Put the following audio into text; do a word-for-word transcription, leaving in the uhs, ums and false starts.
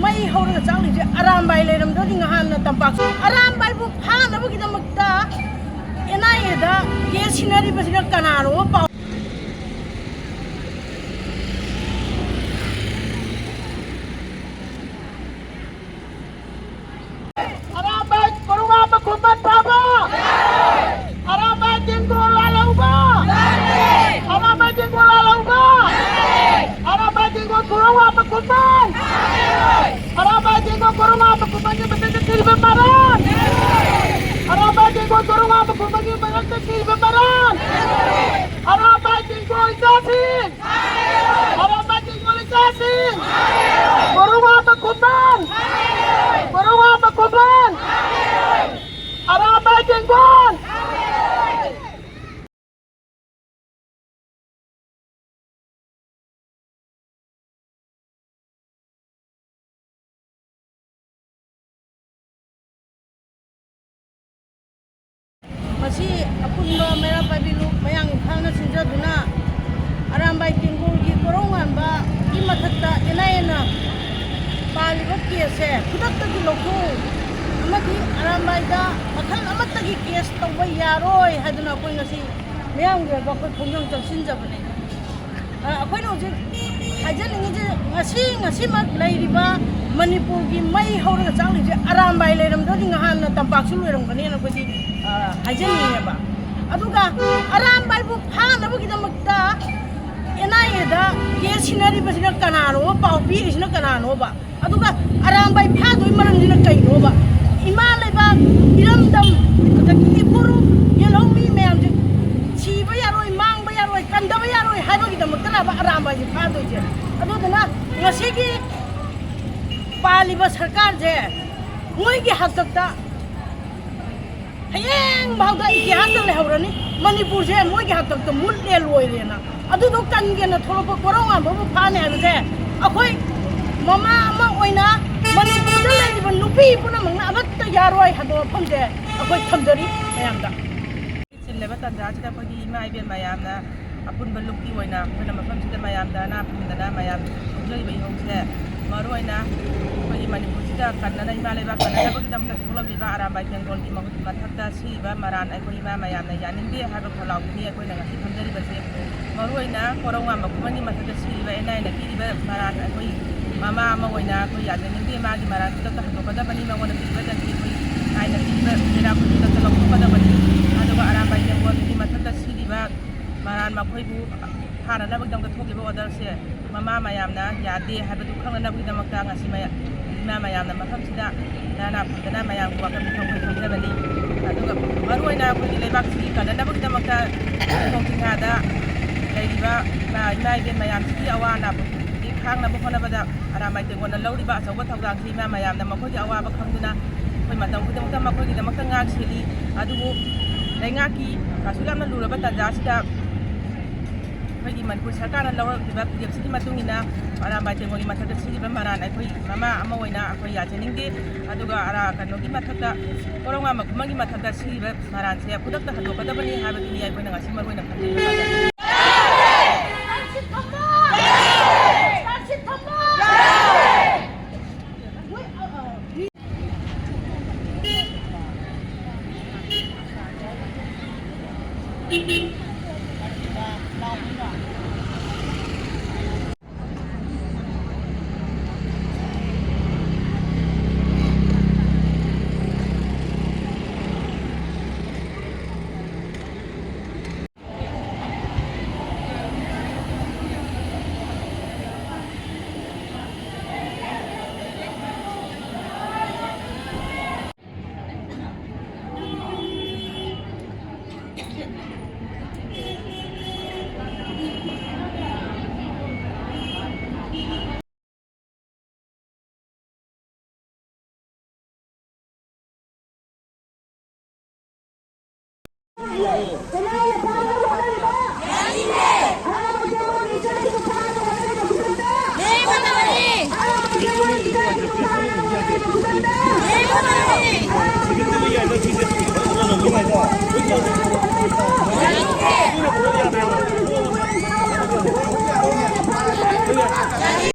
ꯃꯩ ꯍꯧꯔꯒ ꯆꯥꯛꯂꯤꯁꯦ ꯑꯔꯥꯝꯕꯥꯏ ꯂꯩꯔꯝꯗ꯭ꯔꯗꯤ ꯉꯍꯥꯟꯅ ꯇꯝꯄꯥꯛꯁꯨ ꯑꯔꯥꯝꯕꯥꯏꯕꯨ ꯐꯥꯅꯕꯒꯤꯗꯃꯛꯇ ꯑꯦꯟ ꯑꯥꯏ ꯑꯦꯗ ꯀꯦꯁ ꯁꯤꯟꯅꯔꯤꯕꯁꯤꯅ ꯀꯅꯥꯅꯣ? ꯄꯥꯎ ꯑꯔꯥꯝꯕꯥꯏ ꯀꯣꯔꯧꯉꯥꯟꯕ ꯈꯨꯃꯟ ꯐꯥꯕ! ꯑꯔꯥꯝꯕꯥꯏ ꯇꯦꯡꯒꯣꯜ ꯂꯥꯜꯍꯧꯕ! ꯑꯔꯥꯝꯕꯥꯏ ꯇꯦꯡꯒꯣꯜ ꯂꯥꯜꯍꯧꯕ! ꯑꯔꯥꯝꯕꯥꯏ ꯇꯦꯡꯒꯣꯜ ꯀꯣꯔꯧꯉꯥꯟꯕ ꯈꯨꯃꯟ! ꯑꯔꯥꯝꯕꯥꯏ ꯇꯦꯡꯒꯣꯜ ꯀꯣꯔꯧꯉꯥꯟꯕ ꯈꯨꯃꯟꯒꯤ ꯃꯊꯛꯇ ꯊꯤꯔꯤꯕ ꯃꯔꯥꯜ! ꯑꯔꯥꯝꯕꯥꯏ ꯇꯦꯡꯒꯣꯜ ꯀꯣꯔꯧꯉꯥꯟꯕ ꯈꯨꯃꯟꯒꯤ ꯃꯊꯛꯇ ꯊꯤꯔꯤꯕ ꯃꯔꯥꯜ! ꯑꯔꯥꯝꯕꯥꯏ ꯇꯦꯡꯒꯣꯜ ꯏꯆꯥꯁꯤꯡ! ꯑꯔꯥꯝꯕꯥꯏ ꯇꯦꯡꯒꯣꯜ ꯏꯆꯥꯁꯤꯡ! ꯀꯣꯔꯧꯉꯥꯟꯕ ꯈꯨꯃꯟ! ꯀꯣꯔꯧꯉꯥꯟꯕ ꯈꯨꯃꯟ! ꯑꯔꯥꯝꯕꯥꯏ ꯇꯦꯡꯒꯣꯜ! ꯃꯁꯤ ꯑꯄꯨꯟꯕ ꯃꯩꯔꯥ ꯄꯥꯏꯕꯤ ꯂꯨꯞ ꯃꯌꯥꯡ ꯏꯝꯐꯥꯜꯅ ꯁꯤꯟꯖꯗꯨꯅ ꯑꯔꯥꯝꯕꯥꯏ ꯇꯦꯡꯒꯣꯜꯒꯤ ꯀꯣꯔꯧꯉꯥꯟꯕꯒꯤ ꯃꯊꯛꯇ ꯑꯦꯟ ꯑꯥꯏ ꯑꯦꯅ ꯄꯥꯜꯂꯤꯕ ꯀꯦꯁꯁꯦ ꯈꯨꯗꯛꯇꯒꯤ ꯂꯧꯊꯣꯛꯎ ꯑꯃꯗꯤ ꯑꯔꯥꯝꯕꯥꯏꯗ ꯃꯈꯜ ꯑꯃꯠꯇꯒꯤ ꯀꯦꯁ ꯇꯧꯕ ꯌꯥꯔꯣꯏ ꯍꯥꯏꯗꯨꯅ ꯑꯩꯈꯣꯏ ꯉꯁꯤ ꯃꯤꯌꯥꯝꯒꯤ ꯑꯣꯏꯕ ꯑꯩꯈꯣꯏ ꯈꯣꯡꯖꯪ ꯆꯪꯁꯤꯟꯖꯕꯅꯦ꯫ ꯑ, ꯑꯩꯈꯣꯏꯅ ꯍꯧꯖꯤꯛ ꯍꯥꯏꯖꯅꯤꯡꯉꯤꯁꯦ, ꯉꯁꯤ, ꯉꯁꯤꯃꯛ ꯂꯩꯔꯤꯕ ꯃꯅꯤꯄꯨꯔꯒꯤ ꯃꯩ ꯍꯧꯔꯒ ꯆꯥꯛꯂꯤꯁꯦ ꯑꯔꯥꯝꯕꯥꯏ ꯂꯩꯔꯝꯗ꯭ꯔꯗꯤ ꯉꯍꯥꯟꯅ ꯇꯝꯄꯥꯛꯁꯨ ꯂꯣꯏꯔꯝꯒꯅꯤꯅ ꯑꯩꯈꯣꯏꯗꯤ, ꯑ, ꯍꯥꯏꯖꯅꯤꯡꯉꯦꯕ꯫ ꯑꯗꯨꯒ ꯑꯔꯥꯝꯕꯥꯏꯕꯨ ꯐꯥꯅꯕꯒꯤꯗꯃꯛꯇ ꯑꯦꯟ ꯑꯥꯏ ꯑꯦꯗ ꯀꯦꯁ ꯁꯤꯟꯅꯔꯤꯕꯁꯤꯅ ꯀꯅꯥꯅꯣꯕ? ꯄꯥꯎ ꯄꯤꯔꯤꯁꯤꯅ ꯀꯅꯥꯅꯣꯕ? ꯑꯗꯨꯒ ꯑꯔꯥꯝꯕꯥꯏ ꯐꯥꯗꯣꯏ ꯃꯔꯝꯁꯤꯅ ꯀꯩꯅꯣꯕ? ꯏꯃꯥ ꯂꯩꯕꯥꯛ, ꯏꯔꯝꯗꯝ, ꯑꯗꯒꯤ ꯏꯄꯨꯔꯨꯞ, ꯌꯦꯜꯍꯧꯃꯤ ꯃꯌꯥꯝꯁꯦ ꯁꯤꯕ ꯌꯥꯔꯣꯏ, ꯃꯥꯡꯕ ꯌꯥꯔꯣꯏ, ꯀꯟꯗꯕ ꯌꯥꯔꯣꯏ ꯍꯥꯏꯕꯒꯤꯗꯃꯛꯇꯔꯕ ꯑꯔꯥꯝꯕꯥꯏꯁꯦ ꯐꯥꯗꯣꯏꯁꯦ? ꯑꯗꯨꯗꯨꯅ ꯉꯁꯤꯒꯤ ꯄꯥꯜꯂꯤꯕ ꯁꯔꯀꯥꯔꯁꯦ ꯃꯣꯏꯒꯤ ꯍꯥꯛꯇꯛꯇ ꯍꯌꯦꯡ ꯐꯥꯎꯗ ꯏꯇꯤꯍꯥꯁꯇ ꯂꯩꯍꯧꯔꯅꯤ꯫ ꯃꯅꯤꯄꯨꯔꯁꯦ ꯃꯣꯏꯒꯤ ꯍꯥꯛꯇꯛꯇ ꯃꯨꯠꯂꯦ, ꯂꯣꯏꯔꯦꯅ꯫ ꯑꯗꯨꯗꯣ ꯀꯟꯒꯦꯅ ꯊꯣꯛꯂꯛꯄ ꯀꯣꯔꯧꯉꯥꯟꯕꯕꯨ ꯐꯥꯅꯤ ꯍꯥꯏꯕꯁꯦ ꯑꯩꯈꯣꯏ ꯃꯃꯥ ꯑꯃ ꯑꯣꯏꯅ ꯃꯅꯤꯄꯨꯔꯗ ꯂꯩꯔꯤꯕ ꯅꯨꯄꯤ ꯄꯨꯝꯅꯃꯛꯅ ꯑꯃꯠꯇ ꯌꯥꯔꯣꯏ ꯍꯥꯏꯕ ꯋꯥꯐꯝꯁꯦ ꯑꯩꯈꯣꯏ ꯊꯝꯖꯔꯤ ꯃꯌꯥꯝꯗ꯫ ꯆꯤꯜꯂꯕ ꯇꯥꯟꯖꯥꯁꯤꯗ ꯑꯩꯈꯣꯏꯒꯤ ꯏꯃꯥ ꯏꯕꯦꯟ ꯃꯌꯥꯝꯅ ꯑꯄꯨꯟꯕ ꯂꯨꯞꯀꯤ ꯑꯣꯏꯅ ꯑꯩꯈꯣꯏꯅ ꯃꯐꯝꯁꯤꯗ ꯃꯌꯥꯝꯗ ꯑꯅꯥ ꯐꯪꯗꯅ ꯃꯌꯥꯝ ꯍꯧꯖꯔꯤꯕ ꯏꯍꯧꯁꯦ ꯃꯔꯨꯑꯣꯏꯅ ꯑꯩꯈꯣꯏꯒꯤ ꯃꯅꯤꯄꯨꯔꯁꯤꯗ ꯀꯟꯅꯅ, ꯏꯃꯥ ꯂꯩꯕꯥꯛ ꯀꯟꯅꯅꯕꯒꯤꯗꯃꯛꯇ ꯊꯣꯛꯂꯝꯂꯤꯕ ꯑꯔꯥꯝꯕꯥꯏ ꯇꯦꯡꯒꯣꯜꯒꯤ ꯃꯍꯨꯠ ꯃꯊꯛꯇ ꯁꯤꯔꯤꯕ ꯃꯔꯥꯟ ꯑꯩꯈꯣꯏ ꯏꯃꯥ ꯃꯌꯥꯝꯅ ꯌꯥꯅꯤꯡꯗꯦ ꯍꯥꯏꯕ ꯈꯣꯜꯂꯥꯎꯗꯨꯅꯤ ꯑꯩꯈꯣꯏꯅ ꯉꯁꯤ ꯊꯝꯖꯔꯤꯕꯁꯦ꯫ ꯃꯔꯨꯑꯣꯏꯅ ꯀꯣꯔꯧꯉꯥꯟꯕ ꯈꯨꯃꯟꯒꯤ ꯃꯊꯛꯇ ꯁꯤꯔꯤꯕ ꯑꯦꯟ ꯑꯥꯏꯅ ꯄꯤꯔꯤꯕ ꯃꯔꯥꯟ ꯑꯩꯈꯣꯏ ꯃꯃꯥ ꯑꯃ ꯑꯣꯏꯅ ꯑꯩꯈꯣꯏ ꯌꯥꯖꯅꯤꯡꯗꯦ꯫ ꯃꯥꯒꯤ ꯃꯔꯥꯟ ꯈꯨꯗꯛꯇ ꯍꯟꯗꯣꯛꯀꯗꯕꯅꯤ꯫ ꯃꯉꯣꯟꯗ ꯄꯤꯔꯤꯕ ꯗꯟꯗꯤ ꯑꯩꯈꯣꯏ ꯑꯥꯏꯟꯅ ꯄꯤꯔꯤꯕ ꯆꯩꯔꯥꯛ ꯈꯨꯗꯤꯡꯃꯛꯇ ꯂꯧꯊꯣꯛꯀꯗꯕꯅꯤ꯫ ꯑꯗꯨꯒ ꯑꯔꯥꯝꯕꯥꯏ ꯇꯦꯡꯒꯣꯜꯒꯤ ꯃꯊꯛꯇ ꯁꯤꯔꯤꯕ ꯃꯔꯥꯟ ꯃꯈꯣꯏꯕꯨ ꯐꯥꯅꯅꯕꯒꯤꯗꯃꯛꯇ ꯊꯣꯛꯂꯤꯕ ꯑꯣꯔꯗꯔꯁꯦ ꯃꯃꯥ ꯃꯌꯥꯝꯅ ꯌꯥꯗꯦ ꯍꯥꯏꯕꯗꯨ ꯈꯪꯅꯅꯕꯒꯤꯗꯃꯛꯇ ꯉꯁꯤ ꯃꯌꯥ-, ꯏꯃꯥ ꯃꯌꯥꯝꯅ ꯃꯐꯝꯁꯤꯗ ꯅꯥꯅꯥ ꯐꯝꯗꯅ ꯃꯌꯥꯝꯒꯤ ꯋꯥꯈꯜ ꯃꯤꯊꯧ ꯑꯩꯈꯣꯏ ꯊꯝꯖꯕꯅꯤ꯫ ꯑꯗꯨꯒ ꯃꯔꯨꯑꯣꯏꯅ ꯑꯩꯈꯣꯏꯒꯤ ꯂꯩꯕꯥꯛꯁꯤꯒꯤ ꯀꯟꯅꯅꯕꯒꯤꯗꯃꯛꯇ ꯈꯣꯡ ꯆꯤꯡꯌꯥꯗ ꯂꯩꯔꯤꯕ ꯏꯃꯥ, ꯏꯃꯥ ꯏꯕꯦꯟ ꯃꯌꯥꯝꯁꯤꯒꯤ ꯑꯋꯥ ꯑꯅꯥ ꯄꯨꯛꯅꯤꯡ ꯈꯥꯡꯅꯕ ꯍꯣꯠꯅꯕꯗ ꯑꯔꯥꯝꯕꯥꯏ ꯇꯦꯡꯒꯣꯟꯅ ꯂꯧꯔꯤꯕ ꯑꯆꯧꯕ ꯊꯧꯗꯥꯡꯁꯤ ꯏꯃꯥ ꯃꯌꯥꯝꯅ ꯃꯈꯣꯏꯒꯤ ꯑꯋꯥꯕ ꯈꯪꯗꯨꯅ ꯑꯩꯈꯣꯏ ꯃꯇꯝ ꯈꯨꯗꯤꯡꯃꯛꯇ ꯃꯈꯣꯏꯒꯤꯗꯃꯛꯇ ꯉꯥꯛ ꯁꯦꯜꯂꯤ꯫ ꯑꯗꯨꯕꯨ ꯂꯩꯉꯥꯛꯀꯤ ꯑꯁꯨꯛ ꯌꯥꯝꯅ ꯂꯨꯔꯕ ꯇꯥꯟꯖꯥ ꯑꯁꯤꯗ ꯑꯩꯈꯣꯏꯒꯤ ꯃꯅꯤꯄꯨꯔ ꯁꯔꯀꯥꯔꯅ ꯂꯧꯔꯛꯂꯤꯕ ꯐꯤꯔꯦꯞꯁꯤꯒꯤ ꯃꯇꯨꯡ ꯏꯟꯅ ꯑꯔꯥꯝꯕꯥꯏ ꯇꯦꯡꯒꯣꯜꯒꯤ ꯃꯊꯛꯇ ꯁꯤꯔꯤꯕ ꯃꯔꯥꯟ ꯑꯩꯈꯣꯏ ꯃꯃꯥ ꯑꯃ ꯑꯣꯏꯅ ꯑꯩꯈꯣꯏ ꯌꯥꯖꯅꯤꯡꯗꯦ꯫ ꯑꯗꯨꯒ ꯑꯔꯥ-, ꯀꯩꯅꯣꯒꯤ ꯃꯊꯛꯇ, ꯀꯣꯔꯧꯉꯥꯟꯕ ꯈꯨꯃꯟꯒꯤ ꯃꯊꯛꯇ ꯁꯤꯔꯤꯕ ꯃꯔꯥꯟꯁꯦ ꯈꯨꯗꯛꯇ ꯍꯟꯗꯣꯛꯀꯗꯕꯅꯤ ꯍꯥꯏꯕꯗꯨꯅꯤ ꯑꯩꯈꯣꯏꯅ ꯉꯁꯤ ꯃꯔꯨ ꯑꯣꯏꯅ ꯈꯪꯖꯅꯤꯡꯕ꯫